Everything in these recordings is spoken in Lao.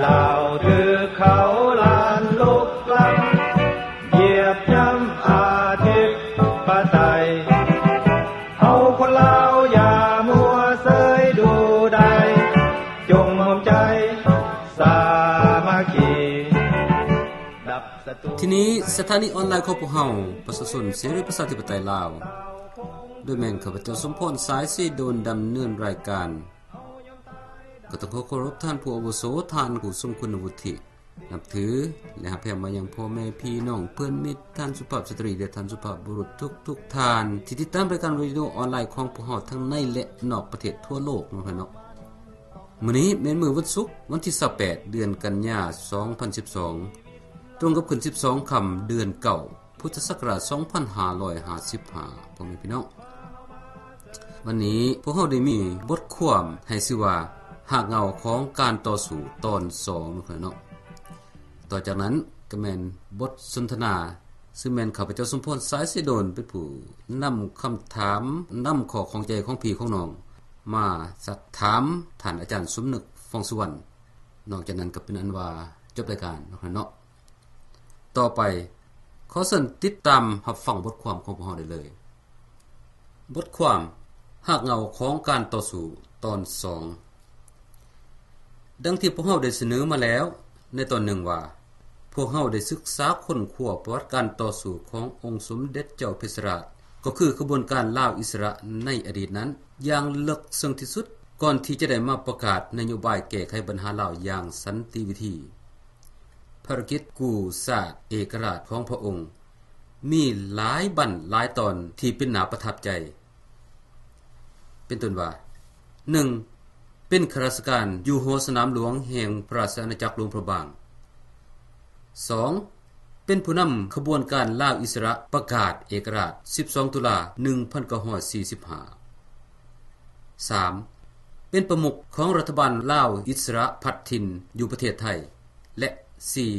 ລາວຖືກເຂົາລ້ານລຸກລ້ຳ ຢຽບຢ່ຳອະທິປະໄຕ ເຮົາຄົນລາວຢ່າມົວເຊີຍດູດາຍ ຈົ່ງຮ່ວມໃຈສາມັກຄີ ດັບສັດຕູ. ທີ່ນີ້ສະຖານີອອນລາຍຂອງພວກເຮົາ ປະຊາຊົນເສລີປະຊາທິປະໄຕລາວ ໂດຍແມ່ນຂ້າພະເຈົ້າ ສົມພອນ ສາຍສີດົນ ດຳເນີນລາຍການ. ກໍຕ້ອງຂໍເຄົາລົບທ່ານຜູ້ອາວຸໂສ ທ່ານຜູ້ຊົງຄຸນວຸດທິ ນັບຖື ແລະ ຮັກແພງມາຍັງພໍ່ແມ່ພີ່ນ້ອງເພື່ອນມິດ ທ່ານສຸພາບສະຕຣີ ແລະ ທ່ານສຸພາບບຸລຸດທຸກໆທ່ານ ທີ່ຕິດຕາມລາຍການເຣດິໂອອອນລາຍຂອງພວກເຮົາທັງໃນ ແລະ ນອກປະເທດທົ່ວໂລກເນາະ ເນາະ. ມື້ນີ້ແມ່ນມື້ວັນສຸກ ວັນທີຊາວແປດ ເດືອນກັນຍາ ສອງພັນສິບສອງ ຕົງກັບຂຶ້ນສິບສອງຄ່ຳ ເດືອນເກົ້າ ພຸດທະສັກກະລາດ ສອງພັນຫ້າຮ້ອຍຫ້າສິບຫ້າ ພໍ່ແມ່ພີ່ນ້ອງ. ວັນນີ້ພວກເຮົາໄດ້ມີບົດຄວາມໃຫ້ຊື່ວ່າ ຮາກເຫງົ້າຂອງການຕໍ່ສູ້ ຕອນສອງ ເນາະ ເນາະ. ຕໍ່ຈາກນັ້ນກໍແມ່ນບົດສົນທະນາ ຊຶ່ງແມ່ນຂ້າພະເຈົ້າ ສົມພອນ ສາຍສີດົນ ເປັນຜູ້ນຳຄຳຖາມ ນຳຂໍ້ຂ້ອງໃຈຂອງພີ່ຂອງນ້ອງ ມາຊັກຖາມທ່ານອາຈານ ສົມນຶກ ຟອງສຸວັນ. ນອກຈາກນັ້ນກໍເປັນອັນວ່າຈົບລາຍການເນາະ ເນາະ. ຕໍ່ໄປ ຂໍເຊີນຕິດຕາມຮັບຟັງບົດຄວາມຂອງພວກເຮົາໄດ້ເລີຍ. ບົດຄວາມ ຮາກເຫງົ້າຂອງການຕໍ່ສູ້ ຕອນສອງ. ດັ່ງທີ່ພວກເຮົາໄດ້ສະເໜີມາແລ້ວໃນຕອນໜຶ່ງວ່າ ພວກເຮົາໄດ້ສຶກສາຄົ້ນຄວ້າປະຫວັດການຕໍ່ສູ້ຂອງອົງສົມເດັດເຈົ້າເພັດຊະລາດ ກໍຄືຂະບວນການລາວອິດສະຫຼະໃນອະດີດນັ້ນຢ່າງເລິກເຊິ່ງທີ່ສຸດ ກ່ອນທີ່ຈະໄດ້ມາປະກາດນະໂຍບາຍແກ້ໄຂບັນຫາລາວຢ່າງສັນຕິວິທີ. ພາລະກິດກູ້ຊາດເອກະລາດຂອງພະອົງ ມີຫຼາຍບັ້ນຫຼາຍຕອນທີ່ເປັນໜ້າປະທັບໃຈ ເປັນຕົ້ນວ່າ ໜຶ່ງ ເປັນຂ້າລາຊະການຢູ່ຫໍສະໜາມຫຼວງແຫ່ງພະລາຊະອານາຈັກຫຼວງພະບາງ. ສອງ ເປັນຜູ້ນຳຂະບວນການລາວອິດສະຫຼະປະກາດເອກະລາດ ສິບສອງ ຕຸລາ ໜຶ່ງພັນເກົ້າຮ້ອຍສີ່ສິບຫ້າ. ສາມ ເປັນປະມຸກຂອງລັດຖະບານລາວອິດສະຫຼະພັດຖິ່ນຢູ່ປະເທດໄທ. ແລະ ສີ່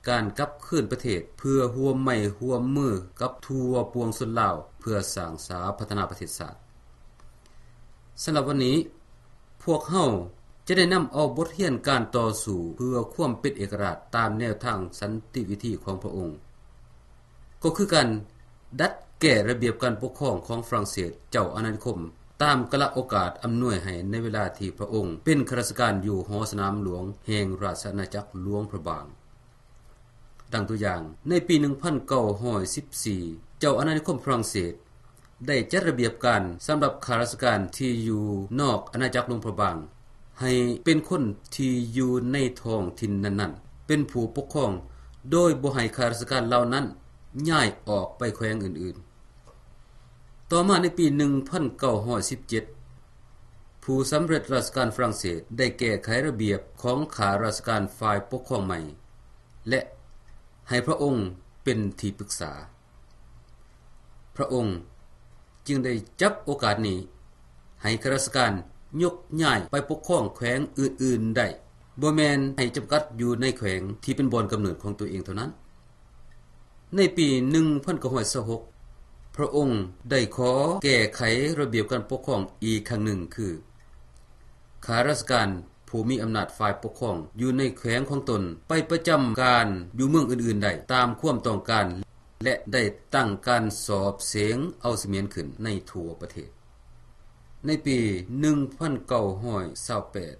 ການກັບຄືນປະເທດເພື່ອຮ່ວມໄມ້ຮ່ວມມືກັບທົ່ວປວງຊົນລາວ ເພື່ອສ້າງສາພັດທະນາປະເທດຊາດ. ສຳລັບວັນນີ້ ພວກເຮົາຈະໄດ້ນຳເອົາບົດຮຽນການຕໍ່ສູ້ເພື່ອຄວາມເປັນເອກະລາດຕາມແນວທາງສັນຕິວິທີຂອງພະອົງ ກໍຄືການດັດແກ້ລະບຽບການປົກຄອງຂອງຝຣັ່ງເສດເຈົ້າອານານິຄົມ ຕາມກາລະໂອກາດອຳນວຍໃຫ້ໃນເວລາທີ່ພະອົງເປັນຂ້າລາຊະການຢູ່ຫໍສະໜາມຫຼວງແຫ່ງລາຊະອານາຈັກຫຼວງພະບາງ. ດັ່ງຕົວຢ່າງ, ໃນປີໜຶ່ງພັນເກົ້າຮ້ອຍສິບສີ່ ເຈົ້າອານານິຄົມຝຣັ່ງເສດ ໄດ້ຈັດລະບຽບການສຳລັບຂ້າລາຊະການທີ່ຢູ່ນອກອານາຈັກຫຼວງພະບາງ ໃຫ້ເປັນຄົນທີ່ຢູ່ໃນທ້ອງຖິ່ນນັ້ນໆ ເປັນຜູ້ປົກຄອງ ໂດຍບໍ່ໃຫ້ຂ້າລາຊະການເຫຼົ່ານັ້ນຍ້າຍອອກໄປແຂວງອື່ນໆ. ຕໍ່ມາໃນປີໜຶ່ງພັນເກົ້າຮ້ອຍສິບເຈັດ ຜູ້ສຳເລັດລາຊະການຝຣັ່ງເສດໄດ້ແກ້ໄຂລະບຽບຂອງຂ້າລາຊະການຝ່າຍປົກຄອງໃໝ່ ແລະ ໃຫ້ພະອົງເປັນທີ່ປຶກສາ. ພະອົງຈຶ່ງໄດ້ຈັບໂອກາດນີ້ໃຫ້ຂ້າລາຊະການຍົກຍ້າຍໄປປົກຄອງແຂວງອື່ນໆໄດ້, ບໍ່ແມ່ນໃຫ້ຈຳກັດຢູ່ໃນແຂວງທີ່ເປັນບ່ອນກຳເນີດຂອງຕົວເອງເທົ່ານັ້ນ. ໃນປີໜຶ່ງພັນເກົ້າຮ້ອຍຊາວຫົກ ພະອົງໄດ້ຂໍແກ້ໄຂລະບຽບການປົກຄອງອີກຄັ້ງໜຶ່ງ ຄື ຂ້າລາຊະການຜູ້ມີອຳນາດຝ່າຍປົກຄອງຢູ່ໃນແຂວງຂອງຕົນ ໄປປະຈຳການຢູ່ເມືອງອື່ນໆໄດ້ຕາມຄວາມຕ້ອງການ ແລະ ໄດ້ຕັ້ງການສອບເສັງເອົາສະໝຽນຂຶ້ນໃນທົ່ວປະເທດ. ໃນປີໜຶ່ງພັນເກົ້າຮ້ອຍຊາວແປດ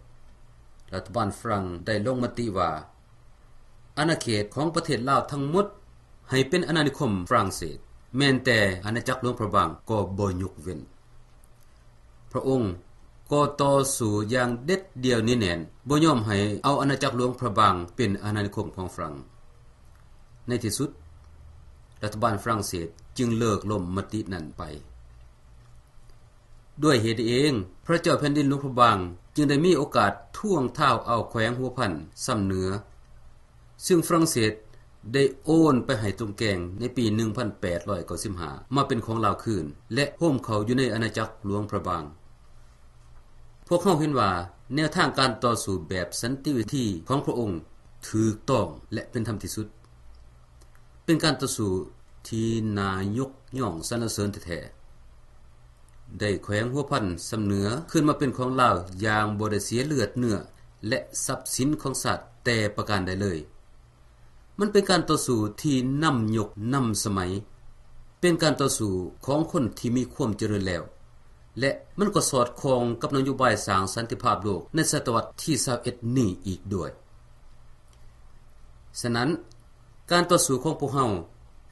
ລັດຖະບານຝຣັ່ງໄດ້ລົງມະຕິວ່າ ອານາເຂດຂອງປະເທດລາວທັງໝົດໃຫ້ເປັນອານານິຄົມຝຣັ່ງເສດ, ແມ່ນແຕ່ອານາຈັກຫຼວງພະບາງກໍບໍ່ຍົກເວັ້ນ. ພະອົງກໍຕໍ່ສູ້ຢ່າງເດັດດ່ຽວໜີແໜ້ນ, ບໍ່ຍອມໃຫ້ເອົາອານາຈັກຫຼວງພະບາງເປັນອານານິຄົມຂອງຝຣັ່ງ. ໃນທີ່ສຸດ, ລັດຖະບານຝຣັ່ງເສດຈຶ່ງເລີກລົ້ມມະຕິນັ້ນໄປ. ດ້ວຍເຫດນີ້ເອງ, ພະເຈົ້າແຜ່ນດິນຫຼວງພະບາງຈຶ່ງໄດ້ມີໂອກາດທວງທາວເອົາແຂວງຫົວພັນຊຳເໜືອ, ຊຶ່ງຝຣັ່ງເສດໄດ້ໂອນໄປໃຫ້ຕົງແກງໃນປີໜຶ່ງພັນແປດຮ້ອຍເກົ້າສິບຫ້າ ມາເປັນຂອງລາວຄືນ ແລະ ໂຮມເຂົ້າຢູ່ໃນອານາຈັກຫຼວງພະບາງ. ພວກເຮົາເຫັນວ່າແນວທາງການຕໍ່ສູ້ແບບສັນຕິວິທີຂອງພະອົງຖືກຕ້ອງ ແລະ ເປັນທຳທີ່ສຸດ. ເປັນການຕໍ່ສູ້ທີ່ໜ້າຍົກຍ້ອງສັນລະເສີນແທ້ໆ. ໄດ້ແຂວງຫົວພັນຊຳເໜືອຄືນມາເປັນຂອງລາວຢ່າງບໍ່ໄດ້ເສຍເລືອດເນື້ອ ແລະ ຊັບສິນຂອງຊາດແຕ່ປະການໃດເລີຍ. ມັນເປັນການຕໍ່ສູ້ທີ່ນຳຍຸກນຳສະໄໝ, ເປັນການຕໍ່ສູ້ຂອງຄົນທີ່ມີຄວາມຈະເລີນແລ້ວ ແລະ ມັນກໍສອດຄ່ອງກັບນະໂຍບາຍສ້າງສັນຕິພາບໂລກໃນສະຕະວັດທີຊາວເອັດນີ້ອີກດ້ວຍ. ສະນັ້ນ, ການຕໍ່ສູ້ຂອງພວກເຮົາ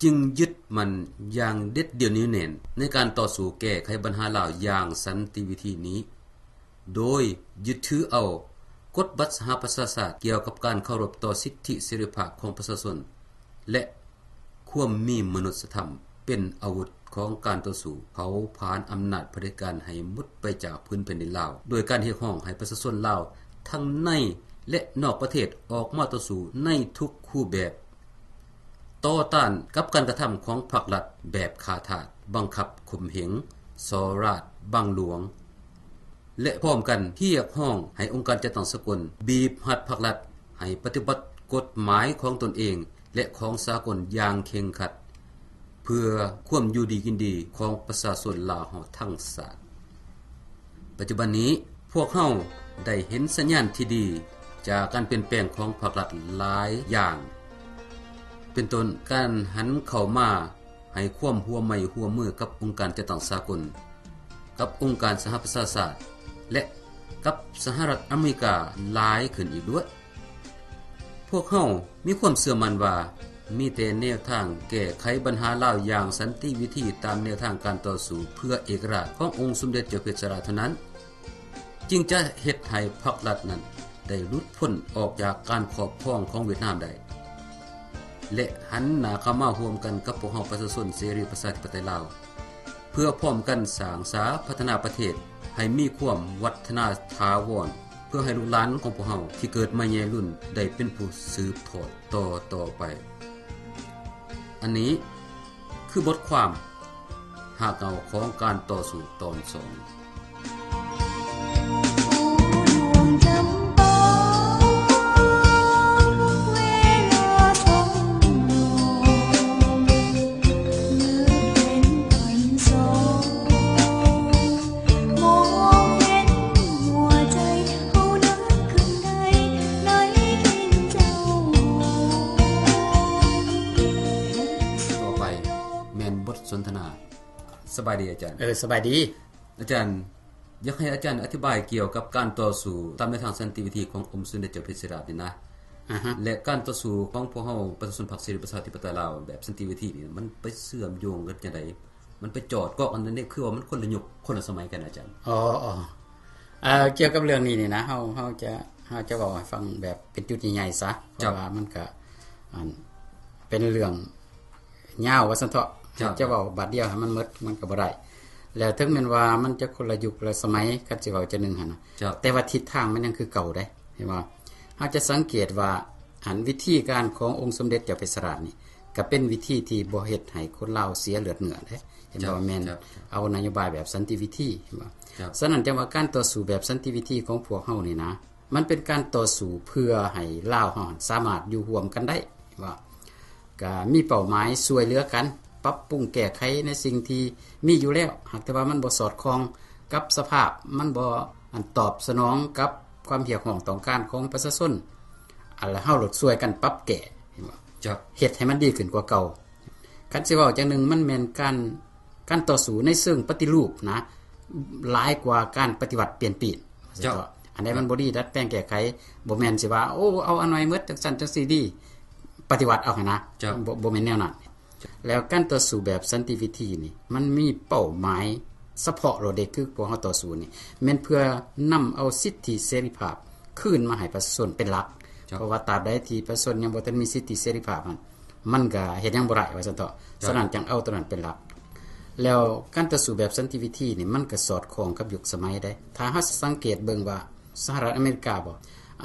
ຈຶ່ງຍຶດໝັ້ນຢ່າງເດັດດ່ຽວໜຽວແໜ້ນໃນການຕໍ່ສູ້ແກ້ໄຂບັນຫາລາວຢ່າງສັນຕິວິທີນີ້, ໂດຍຍຶດຖືເອົາກົດບັດສະຫະປະຊາຊາດກ່ຽວກັບການເຄົາລົບຕໍ່ສິດທິເສລີພາບຂອງປະຊາຊົນ ແລະ ຄວາມມີມະນຸດສະທຳເປັນອາວຸດຂອງການຕໍ່ສູ້ເຜົາຜານອຳນາດຜະເດັດການໃຫ້ໝົດໄປຈາກພື້ນແຜ່ນດິນລາວ, ໂດຍການຮຽກຮ້ອງໃຫ້ປະຊາຊົນລາວທັງໃນ ແລະ ນອກປະເທດອອກມາຕໍ່ສູ້ໃນທຸກຮູບແບບ ຕໍ່ຕ້ານກັບການກະທຳຂອງພັກລັດແບບຂ້າທາດ, ບັງຄັບຂົ່ມເຫງ, ສໍ້ລາດບັງຫຼວງ ແລະ ພ້ອມກັນຮຽກຮ້ອງໃຫ້ອົງການຈັດຕັ້ງສາກົນບີບຮັດພັກລັດໃຫ້ປະຕິບັດກົດໝາຍຂອງຕົນເອງ ແລະ ຂອງສາກົນຢ່າງເຄັ່ງຄັດ ເພື່ອຄວາມຢູ່ດີກິນດີຂອງປະຊາຊົນລາວເຮົາທັງຊາດ. ປັດຈຸບັນນີ້, ພວກເຮົາໄດ້ເຫັນສັນຍານທີ່ດີຈາກການປ່ຽນແປງຂອງພາກລັດຫຼາຍຢ່າງ, ເປັນຕົ້ນ ການຫັນເຂົ້າມາໃຫ້ຄວາມຮ່ວມໄມ້ຮ່ວມມືກັບອົງການຈັດຕັ້ງສາກົນ, ກັບອົງການສະຫະປະຊາຊາດ ແລະ ກັບສະຫະລັດອາເມລິກາຫຼາຍຂຶ້ນອີກດ້ວຍ. ພວກເຮົາມີຄວາມເຊື່ອໝັ້ນວ່າ ມີແຕ່ແນວທາງແກ້ໄຂບັນຫາລາວຢ່າງສັນຕິວິທີຕາມແນວທາງການຕໍ່ສູ້ເພື່ອເອກະລາດຂອງອົງສົມເດັດເຈົ້າເພັດຊະລາເທົ່ານັ້ນ ຈຶ່ງຈະເຮັດໃຫ້ພັກລັດນັ້ນໄດ້ຫຼຸດພົ້ນອອກຈາກການຄອບຄອງຂອງຫວຽດນາມໄດ້ ແລະ ຫັນໜ້າເຂົ້າມາຮ່ວມກັນກັບພວກເຮົາປະຊາຊົນເສລີປະຊາທິປະໄຕລາວ ເພື່ອພ້ອມກັນສ້າງສາພັດທະນາປະເທດໃຫ້ມີຄວາມວັດທະນາຖາວອນ ເພື່ອໃຫ້ລູກຫຼານຂອງພວກເຮົາທີ່ເກີດໃໝ່ໃຫຍ່ລຸ້ນໄດ້ເປັນຜູ້ສືບທອດຕໍ່ຕໍ່ໄປ. ອັນນີ້ຄືບົດຄວາມຮາກເຫງົ້າຂອງການຕໍ່ສູ້ຕອນສອງ. ຕໍ່ໄປແມ່ນບົດສົນທະນາ. ສະບາຍດີອາຈານ. ເອີ ສະບາຍດີ. ອາຈານ ຢາກໃຫ້ອາຈານອະທິບາຍກ່ຽວກັບການຕໍ່ສູ້ຕາມແນວທາງສັນຕິວິທີຂອງອົງສົມເດັດເຈົ້າເພັດຊະລານີ້ນະ ອາຮະ ແລະ ການຕໍ່ສູ້ຂອງພວກເຮົາປະຊາຊົນພັກເສລີປະຊາທິປະໄຕລາວແບບສັນຕິວິທີນີ້ ມັນໄປເຊື່ອມໂຍງກັນຈັ່ງໃດ? ມັນໄປຈອດກອກອັນນັ້ນນີ້ ຄືວ່າມັນຄົນລະຍຸກຄົນລະສະໄໝກັນອາຈານ. ອໍ ອໍ ເອີ ກ່ຽວກັບເລື່ອງນີ້ນີ້ນະ ເຮົາ ເຮົາຈະ ເຮົາຈະເວົ້າໃຫ້ຟັງແບບເປັນຈຸດໃຫຍ່ໆຊະ ເພາະວ່າມັນກະ ອັນ ເປັນເລື່ອງ ຍາວວ່າຊັ້ນເຖາະ. ເຈົ້າ ຈະເວົ້າບາດດຽວໃຫ້ມັນໝົດ ມັນກໍບໍ່ໄດ້. ແລ້ວເຖິງແມ່ນວ່າມັນຈະຄົນລະຍຸກລະສະໄໝ ຄັນຊິເວົ້າຈັ່ງໜຶ່ງຫັ້ນນະ ເຈົ້າ ແຕ່ວ່າທິດທາງມັນຍັງຄືເກົ່າເດ້ ເຫັນບໍ່? ເຮົາຈະສັງເກດວ່າ ອັນ ວິທີການຂອງອົງສົມເດັດເຈົ້າເພັດຊະລາດນີ້ ກໍເປັນວິທີທີ່ບໍ່ເຮັດໃຫ້ຄົນລາວເສຍເລືອດເນື້ອເດ້ ເຫັນບໍ່? ເຈົ້າ ແມ່ນ ເຈົ້າ ເອົານະໂຍບາຍແບບສັນຕິວິທີ ເຫັນບໍ່? ເຈົ້າ ສະນັ້ນຈັ່ງວ່າການຕໍ່ສູ້ແບບສັນຕິວິທີຂອງພວກເຮົານີ້ນະ ມັນເປັນການຕໍ່ສູ້ເພື່ອໃຫ້ລາວເຮົາສາມາດຢູ່ຮ່ວມກັນໄດ້ ວ່າກະມີເປົ້າໝາຍຊ່ວຍເຫຼືອກັນ ປັບປຸງແກ້ໄຂໃນສິ່ງທີ່ມີຢູ່ແລ້ວ ຫາກແຕ່ວ່າມັນບໍ່ສອດຄ່ອງກັບສະພາບ ມັນບໍ່ ອັນ ຕອບສະໜອງກັບຄວາມຮຽກຮ້ອງຕ້ອງການຂອງປະຊາຊົນ ອັນ ແລ້ວເຮົາໂລດຊ່ວຍກັນປັບແກ້ ເຫັນບໍ່? ເຮັດໃຫ້ມັນດີຂຶ້ນກວ່າເກົ່າ. ຄັນຊິເວົ້າຈັ່ງໜຶ່ງ ມັນແມ່ນການ ການຕໍ່ສູ້ໃນເຊີງປະຕິຮູບນະ ຫຼາຍກວ່າການປະຕິວັດປ່ຽນປີ້ນ. ເຈົ້າ ອັນໃດມັນບໍ່ດີ ດັດແປງແກ້ໄຂ ບໍ່ແມ່ນຊິວ່າ ໂອ້ ເອົາອັນໃໝ່ໝົດ ຈັ່ງຊັ້ນຈັ່ງຊີ້ດີ ປະຕິວັດເອົາຫັ້ນນະ. ເຈົ້າ ບໍ່ ບໍ່ແມ່ນແນວນັ້ນ. ແລ້ວການຕໍ່ສູ້ແບບສັນຕິວິທີນີ້ ມັນມີເປົ້າໝາຍສະເພາະໂລດເດ້ ຄືພວກເຮົາຕໍ່ສູ້ນີ້ ແມ່ນເພື່ອນຳເອົາສິດທິເສລີພາບຄືນມາໃຫ້ປະຊາຊົນເປັນຫຼັກ. ເຈົ້າ ເພາະວ່າຕາບໃດທີ່ປະຊາຊົນຍັງບໍ່ທັນມີສິດທິເສລີພາບນັ້ນ ມັນກະເຮັດຫຍັງບໍ່ໄດ້ວ່າຊັ້ນເຖາະ. ເຈົ້າ ສະນັ້ນຈັ່ງເອົາໂຕນັ້ນເປັນຫຼັກ. ແລ້ວການຕໍ່ສູ້ແບບສັນຕິວິທີນີ້ ມັນກະສອດຄ່ອງກັບຍຸກສະໄໝເດ້. ຖ້າເຮົາສັງເກດເບິ່ງວ່າສະຫະລັດອາເມລິກາບໍ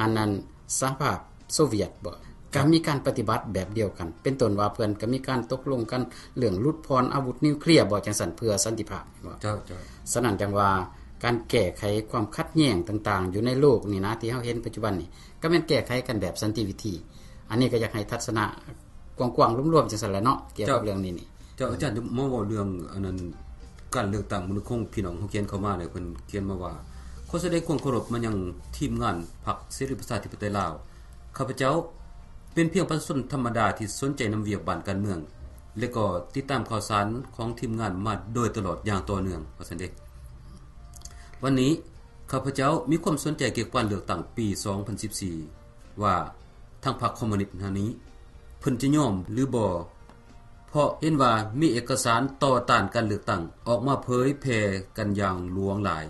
ອັນນັ້ນສະຫະພາບໂຊວຽດບໍ ກະມີການປະຕິບັດແບບດຽວກັນ ເປັນຕົ້ນວ່າເພິ່ນກະມີການຕົກລົງກັນເລື່ອງຫຼຸດຜ່ອນອາວຸດນິວເຄລຍບໍ ຈັ່ງຊັ້ນ ເພື່ອສັນຕິພາບບໍ. ເຈົ້າ ເຈົ້າ ສະນັ້ນຈັ່ງວ່າການແກ້ໄຂຄວາມຂັດແຍ່ງຕ່າງໆຢູ່ໃນໂລກນີ້ນະ ທີ່ເຮົາເຫັນປັດຈຸບັນນີ້ ກະແມ່ນແກ້ໄຂກັນແບບສັນຕິວິທີ. ອັນນີ້ກໍຢາກໃຫ້ທັດສະນະກວ້າງໆລວມໆ ຈັ່ງຊັ້ນແຫຼະເນາະ ກ່ຽວກັບເລື່ອງນີ້ນີ້. ເຈົ້າ ອາຈານມາເວົ້າເລື່ອງອັນນັ້ນ ການເລືອກຕັ້ງມື້ນີ້ ຂອງພີ່ນ້ອງເຮົາຂຽນເຂົ້າມາເລີຍ ເພິ່ນຂຽນມາວ່າ ຂໍສະແດງຄວາມເຄົາລົບມາຍັງທີມງານພັກເສລີປະຊາທິປະໄຕລາວ. ຂ້າພະເຈົ້າເປັນພຽງປະຊາຊົນທຳມະດາທີ່ສົນໃຈນຳວຽກບ້ານການເມືອງ ແລະກໍຕິດຕາມຂ່າວສານຂອງທີມງານມາໂດຍຕະຫຼອດຢ່າງຕໍ່ເນື່ອງ ວ່າຊັ້ນເດ. ວັນນີ້ຂ້າພະເຈົ້າມີຄວາມສົນໃຈກ່ຽວກັບການເລືອກຕັ້ງປີສອງພັນສິບສີ່ ວ່າທາງພັກຄອມມູນິດເຮົານີ້ເພິ່ນຈະຍອມຫຼືບໍ່? ເພາະເຫັນວ່າມີເອກະສານຕໍ່ຕ້ານການເລືອກຕັ້ງອອກມາເຜີຍແຜ່ກັນຢ່າງຫຼວງຫຼາຍ.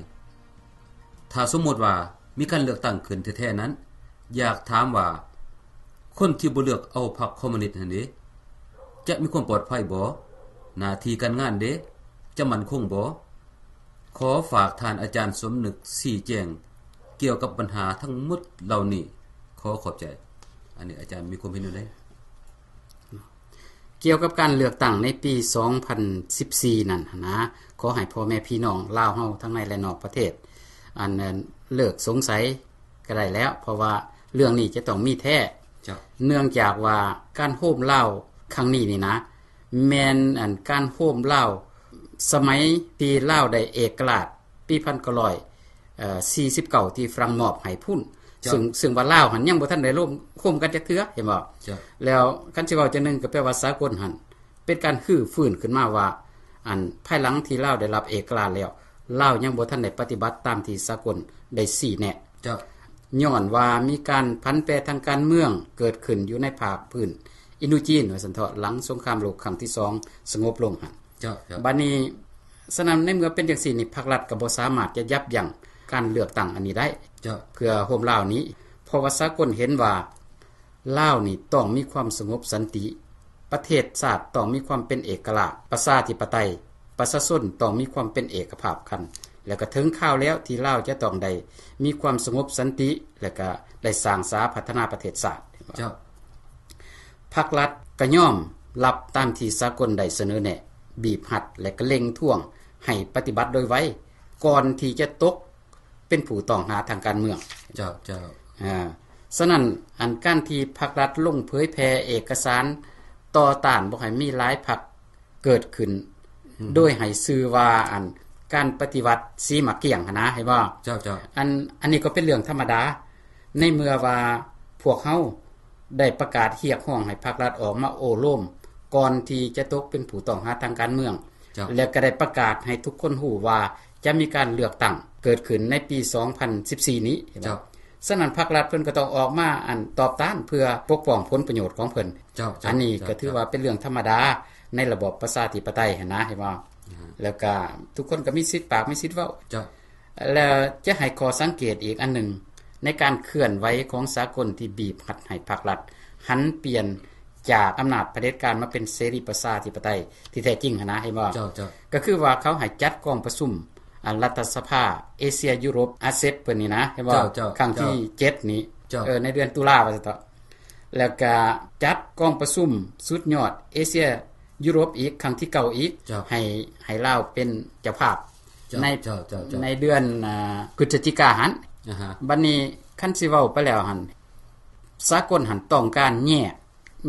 ຖ້າສົມມຸດວ່າມີການເລືອກຕັ້ງຂຶ້ນແທ້ໆນັ້ນ, ຢາກຖາມວ່າຄົນທີ່ບໍ່ເລືອກເອົາພັກຄອມມູນິດຫັ້ນເດ ຈະມີຄວາມປອດໄພບໍ່? ໜ້າທີ່ການງານເດ ຈະໝັ້ນຄົງບໍ່? ຂໍຝາກທ່ານອາຈານສົມນຶກຊີ້ແຈງກ່ຽວກັບບັນຫາທັງໝົດເຫຼົ່ານີ້. ຂໍຂອບໃຈ. ອັນນີ້ອາຈານມີຄວາມເຫັນແນວໃດ? ກ່ຽວກັບການເລືອກຕັ້ງໃນປີສອງພັນສິບສີ່ນັ້ນຫັ້ນນະ, ຂໍໃຫ້ພໍ່ແມ່ພີ່ນ້ອງລາວເຮົາທັງໃນ ແລະ ນອກປະເທດ ອັນ ເລີກສົງໄສກໍໄດ້ແລ້ວ, ເພາະວ່າເລື່ອງນີ້ຈະຕ້ອງມີແທ້. ເຈົ້າ. ເນື່ອງຈາກວ່າການໂຮມລາວຄັ້ງນີ້ນີ້ນະ ແມ່ນ ອັນ ການໂຮມລາວສະໄໝທີ່ລາວໄດ້ເອກະລາດ ປີພັນເກົ້າຮ້ອຍ ເອີ ສີ່ສິບເກົ້າ ທີ່ຝຣັ່ງມອບໃຫ້ພຸ້ນ. ເຈົ້າ. ຊຶ່ງ ຊຶ່ງວ່າລາວຫັ້ນຍັງບໍ່ທັນໄດ້ລົມ ໂຮມກັນຈັກເທື່ອ ເຫັນບໍ່? ເຈົ້າ. ແລ້ວຄັນຊິເວົ້າຈັ່ງໜຶ່ງ ກໍແປວ່າສາກົນຫັ້ນເປັນການຮື້ຟື້ນຂຶ້ນມາວ່າ ອັນ ພາຍຫຼັງທີ່ລາວໄດ້ຮັບເອກະລາດແລ້ວ ລາວຍັງບໍ່ທັນໄດ້ປະຕິບັດຕາມທີ່ສາກົນໄດ້ຊີ້ແນະ. ເຈົ້າ. ຍ້ອນວ່າມີການຜັນແປທາງການເມືອງເກີດຂຶ້ນຢູ່ໃນພາກພື້ນອິນໂດຈີນ ວ່າຊັ້ນເຖາະ, ຫຼັງສົງຄາມໂລກຄັ້ງທີສອງສະຫງົບລົງຫັ້ນ. ເຈົ້າ, ເຈົ້າ. ບັດນີ້ ສະນັ້ນ ໃນເມື່ອເປັນຈັ່ງຊີ້ນີ້ ພັກລັດກໍບໍ່ສາມາດຈະຢັບຢັ້ງການເລືອກຕັ້ງອັນນີ້ໄດ້ ເຈົ້າ. ເພື່ອໂຮມລາວນີ້, ເພາະວ່າສາກົນເຫັນວ່າລາວນີ້ຕ້ອງມີຄວາມສະຫງົບສັນຕິ, ປະເທດຊາດຕ້ອງມີຄວາມເປັນເອກະລາດ, ປະຊາທິປະໄຕ, ປະຊາຊົນຕ້ອງມີຄວາມເປັນເອກະພາບກັນ, ແລ້ວກໍເຖິງຄາວແລ້ວທີ່ລາວຈະຕ້ອງໄດ້ມີຄວາມສະຫງົບສັນຕິ ແລ້ວກໍໄດ້ສ້າງສາພັດທະນາປະເທດຊາດ. ເຈົ້າ. ພັກລັດກໍຍອມຮັບຕາມທີ່ສາກົນໄດ້ສະເໜີແນະ, ບີບຮັດ ແລະ ກໍເລັ່ງທວງໃຫ້ປະຕິບັດໂດຍໄວ ກ່ອນທີ່ຈະຕົກເປັນຜູ້ຕ້ອງຫາທາງການເມືອງ. ເຈົ້າ, ເຈົ້າ. ອາ, ສະນັ້ນ ອັນ ການທີ່ພັກລັດລົງເຜີຍແຜ່ເອກະສານຕໍ່ຕ້ານບໍ່ໃຫ້ມີຫຼາຍພັກ ເກີດຂຶ້ນ ອືມ ໂດຍໃຫ້ຊື່ວ່າ ອັນ ການປະຕິວັດສີໝາກກ້ຽງຫັ້ນນະ ເຫັນບໍ່? ເຈົ້າ, ເຈົ້າ. ອັນ ອັນນີ້ກໍເປັນເລື່ອງທຳມະດາ ໃນເມື່ອວ່າພວກເຮົາໄດ້ປະກາດຮຽກຮ້ອງໃຫ້ພັກລັດອອກມາໂອ້ລົມ ກ່ອນທີ່ຈະຕົກເປັນຜູ້ຕ້ອງຫາທາງການເມືອງ ເຈົ້າ. ແລະ ກໍໄດ້ປະກາດໃຫ້ທຸກຄົນຮູ້ວ່າຈະມີການເລືອກຕັ້ງເກີດຂຶ້ນໃນປີສອງພັນສິບສີ່ນີ້ ເຫັນບໍ່? ເຈົ້າ. ສະນັ້ນ ພັກລັດເພິ່ນກໍຕ້ອງອອກມາ ອັນ ຕອບຕ້ານເພື່ອປົກປ້ອງຜົນປະໂຫຍດຂອງເພິ່ນ. ເຈົ້າ, ເຈົ້າ. ອັນນີ້ກໍຖືວ່າເປັນເລື່ອງທຳມະດາໃນລະບອບປະຊາທິປະໄຕຫັ້ນນະ ເຫັນບໍ່? ອາ ແລ້ວກໍທຸກຄົນກໍມີສິດປາກ ມີສິດເວົ້າ. ເຈົ້າ. ແລ້ວຈະໃຫ້ຂໍ້ສັງເກດອີກອັນໜຶ່ງ ໃນການເຄື່ອນໄຫວຂອງສາກົນທີ່ບີບຮັດໃຫ້ພັກລັດຫັນປ່ຽນຈາກອຳນາດຜະເດັດການມາເປັນເສລີປະຊາທິປະໄຕທີ່ແທ້ຈິງຫັ້ນນະ ເຫັນບໍ່? ເຈົ້າ, ເຈົ້າ. ກໍຄືວ່າເຂົາໃຫ້ຈັດກອງປະຊຸມ ອັນ ລັດຖະສະພາເອເຊຍຢູໂຣບ ອາເຊັບ ເພິ່ນນີ້ນະ ເຫັນບໍ່? ເຈົ້າ, ເຈົ້າ. ຄັ້ງທີເຈັດນີ້ ເຈົ້າ. ເອີ ໃນເດືອນຕຸລາ ວ່າຊັ້ນເຖາະ. ແລ້ວກະຈັດກອງປະຊຸມສຸດຍອດເອເຊຍຢູໂຣບອີກ ຄັ້ງທີເກົ້າອີກ ເຈົ້າ. ໃຫ້ ໃຫ້ລາວເປັນເຈົ້າພາບ ເຈົ້າ, ໃນ ເຈົ້າ, ເຈົ້າ, ເຈົ້າ. ໃນເດືອນ ອາ ພຶດສະຈິກາຫັ້ນ. ອາຮະ. ບັດນີ້ ຄັນຊິເວົ້າໄປແລ້ວຫັ້ນ ສາກົນຫັ້ນຕ້ອງການແຍກ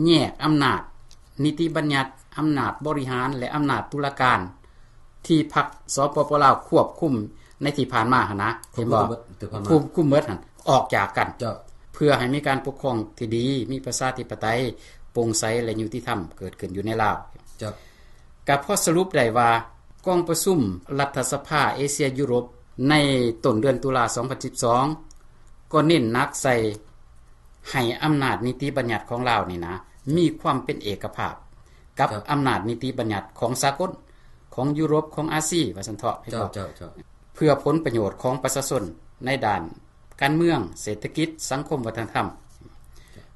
ແຍກອຳນາດນິຕິບັນຍັດ, ອຳນາດບໍລິຫານ ແລະ ອຳນາດຕຸລາການ ທີ່ພັກ ສປປ ລາວ ຄວບຄຸມໃນທີ່ຜ່ານມາຫັ້ນນະ ເຫັນບໍ່? ຄວບຄຸມໝົດ ທີ່ຜ່ານມາ ຄວບຄຸມໝົດຫັ້ນ ອອກຈາກກັນ ເຈົ້າ. ເພື່ອໃຫ້ມີການປົກຄອງທີ່ດີ, ມີປະຊາທິປະໄຕ, ໂປ່ງໃສ ແລະ ຍຸຕິທຳເກີດຂຶ້ນຢູ່ໃນລາວ ເຈົ້າ. ກໍພໍສະຫຼຸບໄດ້ວ່າ ກອງປະຊຸມລັດຖະສະພາເອເຊຍຢູໂຣບ ໃນຕົ້ນເດືອນຕຸລາ ສອງພັນສິບສອງ ກໍເນັ້ນໜັກໃສ່ ໃຫ້ອຳນາດນິຕິບັນຍັດຂອງລາວນີ້ນະ ມີຄວາມເປັນເອກະພາບກັບ ເຈົ້າ. ອຳນາດນິຕິບັນຍັດຂອງສາກົນ, ຂອງຢູໂຣບ, ຂອງອາຊີ ວ່າຊັ້ນເຖາະ ເຈົ້າ, ເຈົ້າ, ເຈົ້າ. ເພື່ອຜົນປະໂຫຍດຂອງປະຊາຊົນໃນດ້ານການເມືອງ, ເສດຖະກິດ, ສັງຄົມ, ວັດທະນະທຳ. ເຈົ້າ.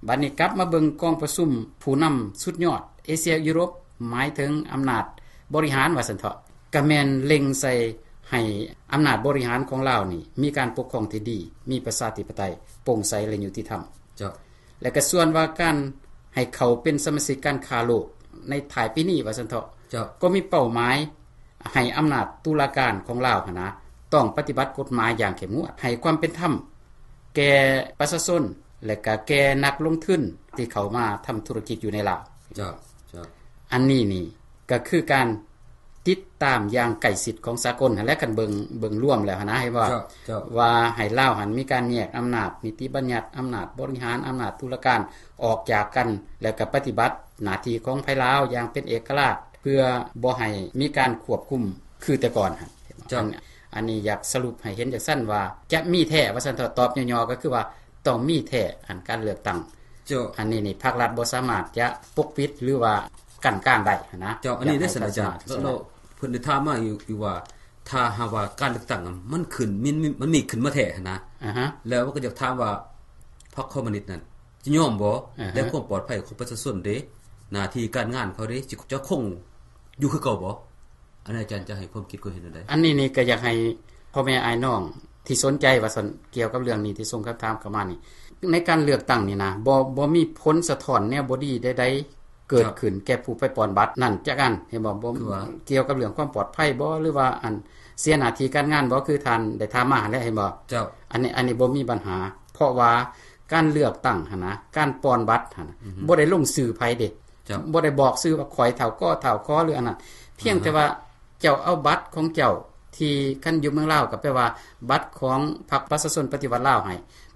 ບັດນີ້ກັບມາເບິ່ງກອງປະຊຸມຜູ້ນຳສຸດຍອດເອເຊຍຢູໂຣບ ໝາຍເຖິງອຳນາດບໍລິຫານ ວ່າຊັ້ນເຖາະ. ກະແມ່ນເລັງໃສ່ໃຫ້ອຳນາດບໍລິຫານຂອງລາວນີ້ມີການປົກຄອງທີ່ດີ, ມີປະຊາທິປະໄຕ, ໂປ່ງໃສ ແລະ ຍຸຕິທຳ. ເຈົ້າ. ແລະກະສ່ວນວ່າການໃຫ້ເຂົ້າເປັນສະມາຊິກການຄ້າໂລກໃນທ້າຍປີນີ້ວ່າຊັ້ນເຖາະ, ເຈົ້າ. ກໍມີເປົ້າໝາຍໃຫ້ອຳນາດຕຸລາການຂອງລາວຫັ້ນນະ ຕ້ອງປະຕິບັດກົດໝາຍຢ່າງເຂັ້ມງວດ, ໃຫ້ຄວາມເປັນທຳແກ່ປະຊາຊົນ ແລະກະແກ່ນັກລົງທຶນທີ່ເຂົ້າມາທຳທຸລະກິດຢູ່ໃນລາວ. ເຈົ້າ, ເຈົ້າ. ອັນນີ້ນີ້ ກໍຄືການ ຕິດຕາມຢ່າງໃກ້ຊິດຂອງສາກົນຫັ້ນແຫຼະ ຄັນເບິ່ງ ເບິ່ງລວມແລ້ວຫັ້ນນະ ເຫັນບໍ່? ເຈົ້າ ເຈົ້າ ວ່າໃຫ້ລາວຫັ້ນມີການແຍກອຳນາດນິຕິບັນຍັດ, ອຳນາດບໍລິຫານ, ອຳນາດຕຸລາການອອກຈາກກັນ ແລ້ວກໍປະຕິບັດໜ້າທີ່ຂອງໃຜລາວຢ່າງເປັນເອກະລາດ ເພື່ອບໍ່ໃຫ້ມີການຄວບຄຸມຄືແຕ່ກ່ອນຫັ້ນ. ເຈົ້າ ອັນ ອັນນີ້ຢາກສະຫຼຸບໃຫ້ເຫັນຈັ່ງຊັ້ນວ່າ ຈະມີແທ້ວ່າຊັ້ນເຖາະ, ຕອບຫຍໍ້ໆກໍຄືວ່າຕ້ອງມີແທ້ ອັນການເລືອກຕັ້ງ. ເຈົ້າ ອັນນີ້ນີ້ພັກລັດບໍ່ສາມາດຈະປົກປິດ ຫຼືວ່າກັ້ນການໄດ້ຫັ້ນນະ. ເຈົ້າ ອັນນີ້ເດ້ ຢາກໃຫ້ ທ່ານອາຈານ ສະນັບ ແລ້ວເພິ່ນໄດ້ຖາມມາຢູ່ ຢູ່ວ່າ ຖ້າຫາກວ່າການເລືອກຕັ້ງມັນຂຶ້ນ ມັນ ມັນມີຂຶ້ນມາແທ້ຫັ້ນນະ ອາຮະ ແລ້ວກໍຢາກຖາມວ່າ ພັກຄອມມູນິດນັ້ນຈະຍອມບໍ່ ອາຮະ ແລະຄວາມປອດໄພຂອງປະຊາຊົນເດ້ ໜ້າທີ່ການງານເຂົາເດ້ ຊິ ຈະຄົງຢູ່ຄືເກົ່າບໍ່? ອັນນີ້ອາຈານຈະໃຫ້ຄວາມຄິດຄວາມເຫັນແນວໃດ? ອັນນີ້ນີ້ກໍຢາກໃຫ້ພໍ່ແມ່ອ້າຍນ້ອງທີ່ສົນໃຈວ່າຊັ້ນ ກ່ຽວກັບເລື່ອງນີ້ທີ່ສົ່ງຄຳຖາມເຂົ້າມານີ້ ໃນການເລືອກຕັ້ງນີ້ນະ ບໍ່ ບໍ່ມີຜົນສະທ້ອນແນວບໍ່ດີໃດໆເກີດຂຶ້ນແກ່ຜູ້ໄປປ່ອນບັດນັ້ນຈັກອັນ ເຫັນບໍ່? ບໍ່ ຄືວ່າ ກ່ຽວກັບເລື່ອງຄວາມປອດໄພບໍ່ ຫຼືວ່າອັນເສຍໜ້າທີ່ການງານບໍ່ ຄືທ່ານໄດ້ຖາມມາຫັ້ນແຫຼະ ເຫັນບໍ່? ເຈົ້າ ອັນນີ້ ອັນນີ້ບໍ່ມີບັນຫາ ເພາະວ່າການເລືອກຕັ້ງຫັ້ນນະ ການປ່ອນບັດຫັ້ນນະ ອືຮຶ ບໍ່ໄດ້ລົງຊື່ໃຜເດ້. ເຈົ້າ ບໍ່ໄດ້ບອກຊື່ວ່າຂ້ອຍເຖົ້າກໍເຖົ້າຂໍ ຫຼືອັນນັ້ນ ພຽງແຕ່ວ່າເຈົ້າເອົາບັດຂອງເຈົ້າ ທີ່ຄັນຢູ່ເມືອງລາວກໍແປວ່າບັດຂອງພັກປະຊາຊົນປະຕິວັດລາວໃຫ້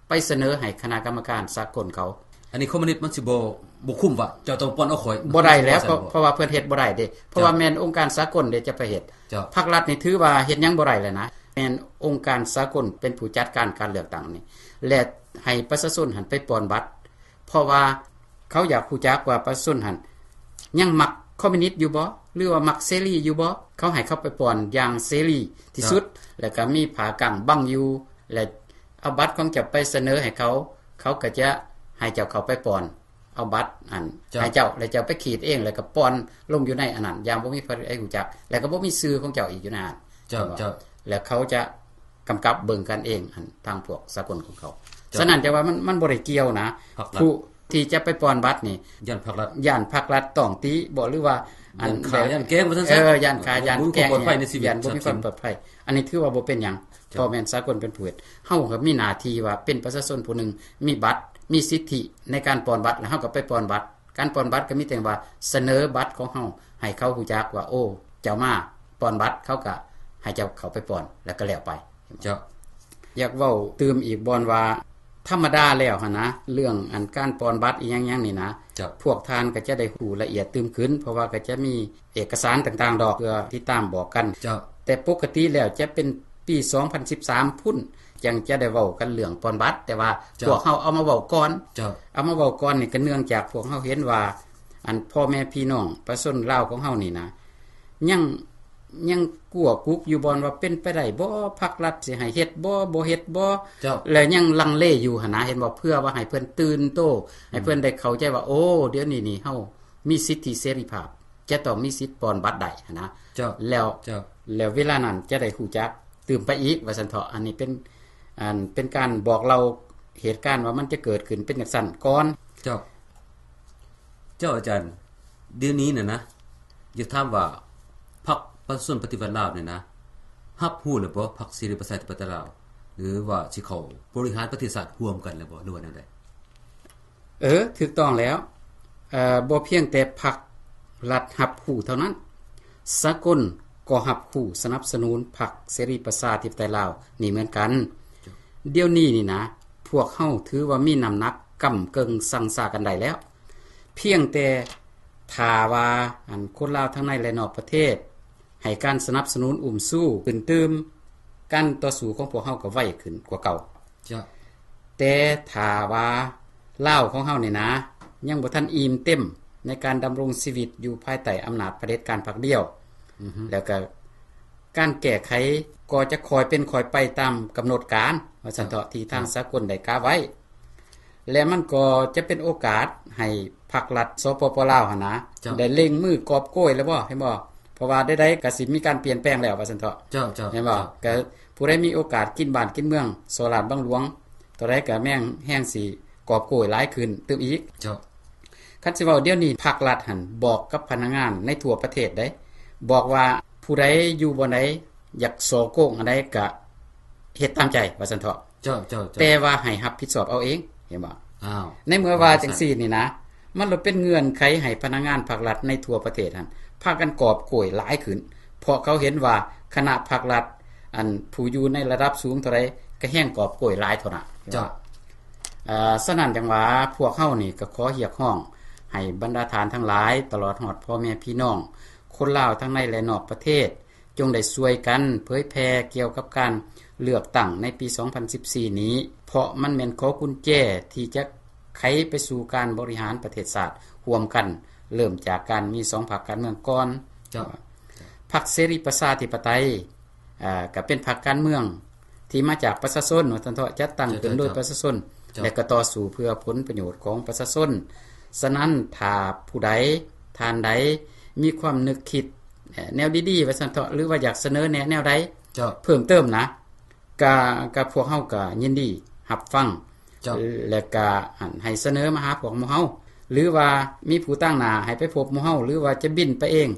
ໄປສະເໜີໃຫ້ຄະນະກຳມະການສາກົນເຂົາ. ອັນນີ້ຄອມມູນິດມັນຊິບໍ່ ບໍ່ຄຸມວ່າເຈົ້າຕ້ອງປ່ອນເອົາຂ້ອຍ ບໍ່ໄດ້ແລ້ວ ເພາະ ເພາະວ່າເພິ່ນເຮັດບໍ່ໄດ້ເດ້ ເພາະວ່າແມ່ນອົງການສາກົນເດ້ຈະໄປເຮັດ. ເຈົ້າ ພັກລັດນີ້ຖືວ່າເຮັດຫຍັງບໍ່ໄດ້ແລ້ວນະ ແມ່ນອົງການສາກົນເປັນຜູ້ຈັດການການເລືອກຕັ້ງນີ້ ແລະໃຫ້ປະຊາຊົນຫັ້ນໄປປ່ອນບັດ ເພາະວ່າເຂົາຢາກຮູ້ຈັກວ່າປະຊາຊົນຫັ້ນຍັງມັກຄອມມູນິດຢູ່ບໍ່ ຫຼືວ່າມັກເສລີຢູ່ບໍ່ ເຂົາໃຫ້ເຂົາໄປປ່ອນຢ່າງເສລີທີ່ສຸດ ເຈົ້າ ແລ້ວກໍມີຜ້າກັ້ງບັງຢູ່ ແລະເອົາບັດຂອງເຈົ້າໄປສະເໜີໃຫ້ເຂົາ ເຂົາກໍຈະໃຫ້ເຈົ້າເຂົ້າໄປປ່ອນ ເອົາບັດອັນ ເຈົ້າ ໃຫ້ເຈົ້າ ແລ້ວເຈົ້າໄປຂີດເອງ ແລ້ວກໍປ່ອນລົງຢູ່ໃນອັນນັ້ນ ຢ່າງບໍ່ມີໃຜຮູ້ຈັກ ແລ້ວກໍບໍ່ມີຊື່ຂອງເຈົ້າອີກຢູ່ໃນຫັ້ນ. ເຈົ້າ ເຈົ້າ ແລ້ວເຂົາຈະກຳກັບເບິ່ງກັນເອງ ອັນທາງພວກສາກົນຂອງເຂົາ. ເຈົ້າ ສະນັ້ນຈະວ່າມັນ ມັນບໍ່ໄດ້ກ່ຽວນະ ພັກລັດ ຜູ້ທີ່ຈະໄປປ່ອນບັດນີ້ ຢ້ານພັກລັດ ຢ້ານພັກລັດຕ້ອງຕິບໍ ຫຼືວ່າອັນ ຢ້ານຂ້າ ຢ້ານແກ້ງວ່າຊັ້ນຊະ ເອີ ຢ້ານຂ້າ ຢ້ານແກ້ງ ບໍ່ມີຄວາມປອດໄພໃນຊີວິດ ຢ້ານບໍ່ມີຄວາມປອດໄພ. ອັນນີ້ຖືວ່າບໍ່ເປັນຫຍັງ ເຈົ້າ ເພາະແມ່ນສາກົນເປັນຜູ້ເຮັດ ເຮົາກໍມີໜ້າທີ່ວ່າເປັນປະຊາຊົນຜູ້ໜຶ່ງ ມີບັດ ມີສິດທິໃນການປ່ອນບັດ ແລ້ວເຮົາກໍໄປປ່ອນບັດ. ການປ່ອນບັດກໍມີແຕ່ວ່າສະເໜີບັດຂອງເຮົາໃຫ້ເຂົາຮູ້ຈັກວ່າ ໂອ້ ເຈົ້າມາປ່ອນບັດ ເຂົາກໍໃຫ້ເຈົ້າເຂົ້າໄປປ່ອນ ແລ້ວກໍແລ້ວໄປ. ເຈົ້າ ຢາກເວົ້າຕື່ມອີກບ່ອນວ່າ ທຳມະດາແລ້ວຫັ້ນນະ ເລື່ອງອັນການປ່ອນບັດອີ່ຫຍັງຫຍັງນີ້ນະ ເຈົ້າ ພວກທ່ານກໍຈະໄດ້ຮູ້ລະອຽດຕື່ມຂຶ້ນ ເພາະວ່າກໍຈະມີເອກະສານຕ່າງໆດອກ ເພື່ອຕິດຕາມບອກກັນ. ເຈົ້າ ແຕ່ປົກກະຕິແລ້ວຈະເປັນປີສອງພັນສິບສາມພຸ້ນ ຈັ່ງຈະໄດ້ເວົ້າກັນເລື່ອງປ່ອນບັດ ແຕ່ວ່າ ເຈົ້າ ພວກເຮົາເອົາມາເວົ້າກ່ອນ. ເຈົ້າ ເອົາມາເວົ້າກ່ອນນີ້ກໍເນື່ອງຈາກພວກເຮົາເຫັນວ່າ ອັນພໍ່ແມ່ພີ່ນ້ອງປະຊາຊົນລາວຂອງເຮົານີ້ນະ ຍັງ ຍັງກົວກຸກຢູ່ບ່ອນວ່າເປັນໄປໄດ້ບໍ່ ພັກລັດຊິໃຫ້ເຮັດບໍ່ ບໍ່ເຮັດບໍ່ ເຈົ້າ ແລ້ວຍັງລັງເລຢູ່ຫັ້ນນະ ເຫັນບໍ່? ເພື່ອວ່າໃຫ້ເພິ່ນຕື່ນໂຕ ໃຫ້ເພິ່ນໄດ້ເຂົ້າໃຈວ່າ ໂອ້ ດຽວນີ້ນີ້ເຮົາມີສິດທິເສລີພາບ ຈະຕ້ອງມີສິດປ່ອນບັດໄດ້ຫັ້ນນະ. ເຈົ້າ ແລ້ວ ເຈົ້າ ແລ້ວເວລານັ້ນຈະໄດ້ຮູ້ຈັກຕື່ມໄປອີກວ່າຊັ້ນເຖາະ. ອັນນີ້ເປັນ ອັນເປັນການບອກເລົ່າເຫດການວ່າມັນຈະເກີດຂຶ້ນເປັນຈັ່ງຊັ້ນກ່ອນ. ເຈົ້າ ເຈົ້າອາຈານ ດຽວນີ້ນະນະ ຢາກຖາມວ່າ ພັກປະຊາຊົນປະຕິວັດລາວນີ້ນະ ຮັບຮູ້ແລ້ວບໍ່ ພັກເສລີປະຊາທິປະໄຕລາວ ຫຼືວ່າຊິເຂົ້າບໍລິຫານປະເທດຊາດຮ່ວມກັນແລ້ວບໍ່ ຫຼືວ່າແນວໃດ? ເອີ ຖືກຕ້ອງແລ້ວ. ເອີ ບໍ່ພຽງແຕ່ພັກລັດຮັບຮູ້ເທົ່ານັ້ນ, ສາກົນກໍຮັບຮູ້ສະໜັບສະໜູນພັກເສລີປະຊາທິປະໄຕລາວນີ້ເໝືອນກັນ. ດຽວນີ້ນີ້ນະ ພວກເຮົາຖືວ່າມີນ້ຳໜັກກ້ຳເກິ່ງຊັງຊາກັນໄດ້ແລ້ວ. ພຽງແຕ່ຖ້າວ່າ ອັນ ຄົນລາວທັງໃນ ແລະ ນອກປະເທດ ໃຫ້ການສະໜັບສະໜູນອຸ້ມຊູຂຶ້ນຕື່ມ, ການຕໍ່ສູ້ຂອງພວກເຮົາກໍໄວຂຶ້ນກວ່າເກົ່າ. ເຈົ້າ. ແຕ່ຖ້າວ່າລາວຂອງເຮົານີ້ນະ ຍັງບໍ່ທັນອີ່ມເຕັມໃນການດຳລົງຊີວິດຢູ່ພາຍໃຕ້ອຳນາດຜະເດັດການພັກດຽວ, ອືຮຶ ແລ້ວກໍການແກ້ໄຂກໍຈະຄ່ອຍເປັນຄ່ອຍໄປຕາມກຳນົດການ ວ່າຊັ້ນເຖາະ, ເຈົ້າ ທີ່ທາງ ເຈົ້າ ສາກົນໄດ້ກະໄວ້. ແລະ ມັນກໍຈະເປັນໂອກາດໃຫ້ພັກລັດ ສປປ ລາວຫັ້ນນະ ເຈົ້າ ໄດ້ເລັ່ງມືກອບໂກຍແລ້ວບໍ່ ເຫັນບໍ່? ເພາະວ່າໃດໆກໍຊິມີການປ່ຽນແປງແລ້ວ ວ່າຊັ້ນເຖາະ. ເຈົ້າ ເຈົ້າ ເຫັນບໍ່? ເຈົ້າ ກໍຜູ້ໃດມີໂອກາດກິນບ້ານກິນເມືອງ ສໍ້ລາດບັງຫຼວງ ເທົ່າໃດກໍແມ່ນແຮ່ງຊິກອບໂກຍຫຼາຍຂຶ້ນຕື່ມອີກ. ເຈົ້າ. ຄັນຊິເວົ້າດຽວນີ້ ພັກລັດຫັ້ນບອກກັບພະນັກງານໃນທົ່ວປະເທດເດ້ ບອກວ່າຜູ້ໃດຢູ່ບ່ອນໃດ ຢາກສໍ້ໂກງອັນໃດກະເຮັດຕາມໃຈ ວ່າຊັ້ນເຖາະ. ເຈົ້າ ເຈົ້າ ເຈົ້າ. ແຕ່ວ່າໃຫ້ຮັບຜິດຊອບເອົາເອງ ເຫັນບໍ່? ອ້າວ ໃນເມື່ອວ່າຈັ່ງຊີ້ນີ້ນະ ມັນລະເປັນເງື່ອນໄຂໃຫ້ພະນັກງານພັກລັດໃນທົ່ວປະເທດຫັ້ນ ພາກັນກອບໂກຍຫຼາຍຂຶ້ນ. ເພາະເຂົາເຫັນວ່າຄະນະພັກລັດ ອັນຜູ້ຢູ່ໃນລະດັບສູງເທົ່າໃດ ກໍແຮງກອບໂກຍຫຼາຍເທົ່ານັ້ນ. ເຈົ້າ. ເອີ ສະນັ້ນຈັ່ງວ່າ ພວກເຮົານີ້ກໍຂໍຮຽກຮ້ອງໃຫ້ບັນດາທ່ານທັງຫຼາຍ ຕະຫຼອດຮອດພໍ່ແມ່ພີ່ນ້ອງຄົນລາວທັງໃນ ແລະ ນອກປະເທດ ຈົ່ງໄດ້ຊ່ວຍກັນເຜີຍແຜ່ກ່ຽວກັບການເລືອກຕັ້ງໃນປີສອງພັນສິບສີ່ນີ້ ເພາະມັນແມ່ນຂໍ້ກຸນແຈທີ່ຈະໄຂໄປສູ່ການບໍລິຫານປະເທດຊາດຮ່ວມກັນ ເລີ່ມຈາກການມີສອງພັກການເມືອງກ່ອນ. ເຈົ້າ. ພັກເສລີປະຊາທິປະໄຕ ເອີ ກໍເປັນພັກການເມືອງທີ່ມາຈາກປະຊາຊົນ ວ່າຊັ້ນເຖາະ ຈັດຕັ້ງຂຶ້ນໂດຍປະຊາຊົນ ເຈົ້າ. ແລະ ກໍຕໍ່ສູ້ເພື່ອຜົນປະໂຫຍດຂອງປະຊາຊົນ. ສະນັ້ນ ຖ້າຜູ້ໃດ ທ່ານໃດມີຄວາມນຶກຄິດ ເອີ ແນວດີໆ ວ່າຊັ້ນເຖາະ ຫຼືວ່າຢາກສະເໜີແນະແນວໃດ ເຈົ້າ. ເພີ່ມເຕີມນະ ກະ ກະພວກເຮົາກະຍິນດີຮັບຟັງ ເຈົ້າ. ແລະກະ ອັນ ໃຫ້ສະເໜີມາຫາພວກໝູ່ເຮົາ ຫຼືວ່າມີຜູ້ຕາງໜ້າໃຫ້ໄປພົບໝູ່ເຮົາ ຫຼືວ່າຈະບິນໄປເອງ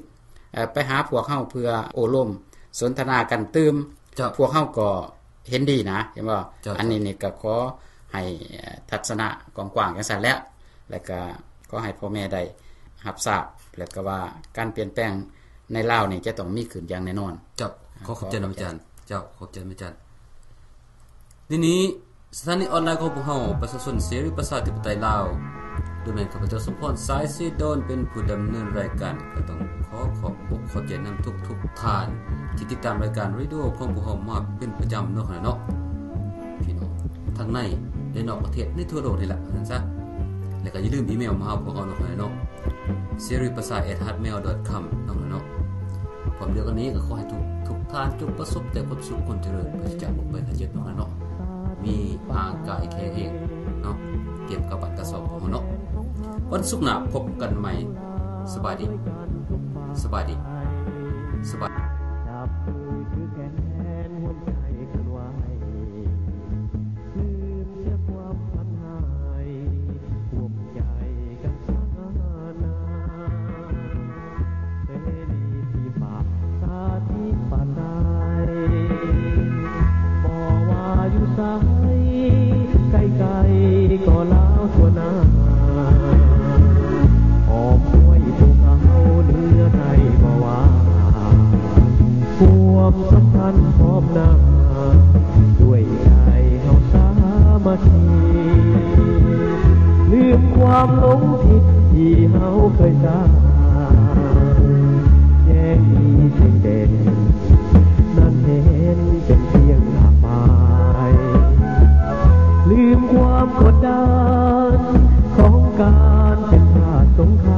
ເອີ ໄປຫາພວກເຮົາເພື່ອໂອ້ລົມສົນທະນາກັນຕື່ມ ເຈົ້າ. ພວກເຮົາກໍເຫັນດີນະ ເຫັນບໍ່? ເຈົ້າ. ອັນນີ້ນີ້ກໍຂໍໃຫ້ ເອີ ທັດສະນະກວ້າງໆ ຈັ່ງຊັ້ນແຫຼະ ແລະກະຂໍໃຫ້ພໍ່ແມ່ໄດ້ຮັບຊາບ ແລະກະວ່າການປ່ຽນແປງໃນລາວນີ້ຈະຕ້ອງມີຂຶ້ນຢ່າງແນ່ນອນ. ເຈົ້າ. ຂໍຂອບໃຈນຳອາຈານ. ເຈົ້າ. ຂອບໃຈນຳອາຈານ. ນີ້ນີ້ ສະຖານີອອນລາຍຂອງພວກເຮົາ ປະຊາຊົນເສລີປະຊາທິປະໄຕລາວ ໂດຍແມ່ນຂ້າພະເຈົ້າ ສົມພອນ ສາຍສີດອນ ເປັນຜູ້ດຳເນີນລາຍການ ກໍຕ້ອງຂໍຂອບອົກຂອບໃຈນຳທຸກໆທ່ານ ທີ່ຕິດຕາມລາຍການເຣດິໂອຂອງພວກເຮົາມາເປັນປະຈຳເນາະ ເນາະ ພີ່ນ້ອງ ທັງໃນ ແລະ ນອກປະເທດ ໃນທົ່ວໂລກນີ້ແຫຼະ ວ່າຊັ້ນຊະ. ແລະ ກໍຢ່າລືມອີເມວມາຫາພວກເຮົາເນາະ ເນາະ ເສລີປະຊາ ແອັດ ຮອດເມວ ດອດ ຄອມ ເນາະ ເນາະ. ພ້ອມດຽວກັນນີ້ກໍຂໍໃຫ້ທຸກ ທຸກທ່ານຈົ່ງປະສົບແຕ່ຄວາມສຸກ ຄວາມຈະເລີນ ປາສຈາກໂລກໄພໄຂ້ເຈັບເນາະ ເນາະ ມີຮ່າງກາຍແຂງແຮງເນາະ ກຽມກັບບ້ານກັບຊ່ອງຂອງເຮົາເນາະ. ວັນສຸກໜ້າພົບກັນໃໝ່. ສະບາຍດີ ສະບາຍດີ ສະບາຍ. ຈັບມືຖືແຂນ ຮ່ວມໃຈກັນໄວ້ ລືມເສຍຄວາມຝັນຮ້າຍ ຮ່ວມໃຈກັນສ້າງອະນາ ເສລີທີ່ປາກ ປະຊາທິປະໄຕ ບໍ່ວ່າຢູ່ໃສ ໃກ້ໆກໍລາວທົ່ວໜ້າ ອ້ອມຫ້ວຍພູເຂົາເໜືອໃຕ້ບໍ່ວ່າ ຄວາມສຳພັນພ້ອມໜ້າ ດ້ວຍໃຈເຮົາສາມັກຄີ ລືມຄວາມຫຼົງຜິດທີ່ເຮົາເຄີຍສ້າງ ແຍງອີ່ເສັງເດັ່ນ ນັ້ນເຫັນເປັນພຽງໜ້າປາຍ ລືມຄວາມກົດດັນຂອງການເປັນທາດສົງຄາ